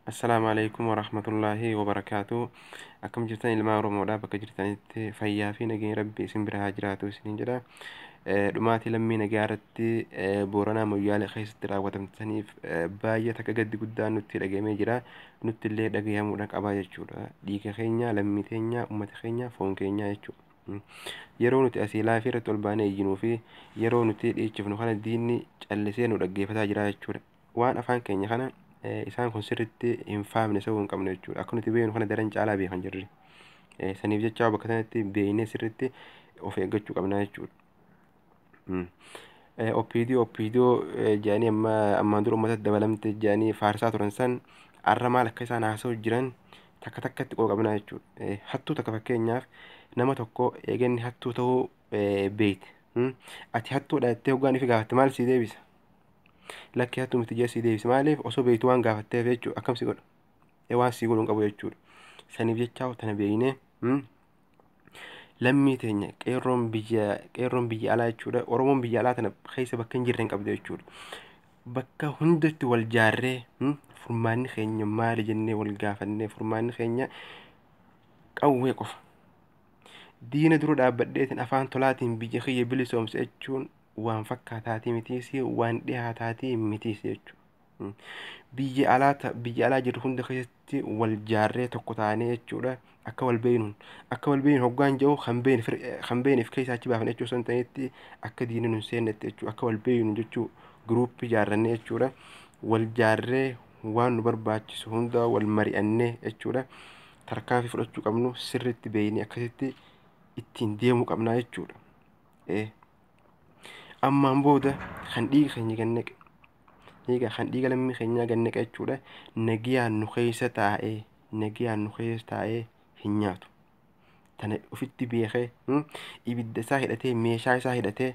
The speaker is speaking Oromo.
Assalaamu alaikum warahmatullaahi wabarakaatu. Akkam jirtan ilmaan Oromoodhaa? Bakka jirtanitti fayyaa fi nageenya Rabbi isin bira haa jiraatu isiniin jedha. Dhumaatii lammii nagaa irratti Booranaa Moyyaalee keessatti raawwatamtaniif baay'ee takka gaddi guddaan nutti dhaga'amee jira. Nutti illee dhagahamuudha qabaa jechuudha. Dhiiga keenya, lammii teenya, uummata keenya, foon keenya jechuudha. Yeroo nuti asii laafii irratti ol baanee iyyinuu fi yeroo nuti dhiichifnu kana diinni callisee nu dhaggeeffataa jira jechuudha. Waan afaan keenya kana isaan kun sirriitti hin faamne sa'uu hin qabnu jechuudha. Akka nuti beeknu kana daran caalaa beekan jirri. Saniif jecha bakka sanatti beeknee sirriitti of eeggachuu qabna jechuudha. OPDO OPDO jedhanii amma ammaan dura uummatatti dabalamte jedhanii faarsaa turan san har'a maal akka isaan haasa'u jiran takka takkatti qoo qabna jechuudha. Hattuu takka, fakkeenyaaf, nama tokko eeganni hattuu ta'uu beekte. Ati hattuudha jettee hoggaan ifi gaafatte maal sii deebisa? Lakki, hattuu miti jee sii deebisa. Maaliif? Osoo beektu waan gaafatteef jechuudha. Akkam si godha? Waan sii godhu hin qabu jechuudha. Saniif jecha tana beeknee lammii teenya, qeerroon biyya alaa jechuudha. Oromoon biyya alaa tana keessa bakka hin jirre hin qabdu jechuudha. Bakka hundatti wal jaarree furmaanni keenya maali jennee wal gaafannee, furmaanni keenya qawwee qofa. Diina dura dhaabbadheetiin afaan tolaatiin biyya kiyya bilisoomse jechuun waan fakkaataatii mitiisi, waan dhiyaataatii mitiisi jechuudha. Biyya alaa jirru hunda keessatti wal jaarree tokko taanee jechuudha. Akka wal beeknu hoggaan jiru kan beekne keessaa achi baafne jechuu osoo hin ta'initti, akka diinni nu hin seennetti jechuudha. Akka wal beeknu jechuu group ijaarrannee jechuudha. Wal jaarree waan nu barbaachisu hunda wal mari'annee jechuudha. Tarkaanfii fudhachuu qabnu sirriitti beeknee akkasitti ittiin deemuu qabnaa jechuudha. Ammaan booda kan dhiiga keenya gannaqe, dhiiga kan dhiiga lammii keenyaa gannaqe jechuudha, nagiyaan nu keessa taa'ee, nagiyaan nu keessa taa'ee hin nyaatu. Tana ofitti beekee ibidda isaa hidhatee, meeshaa isaa hidhatee.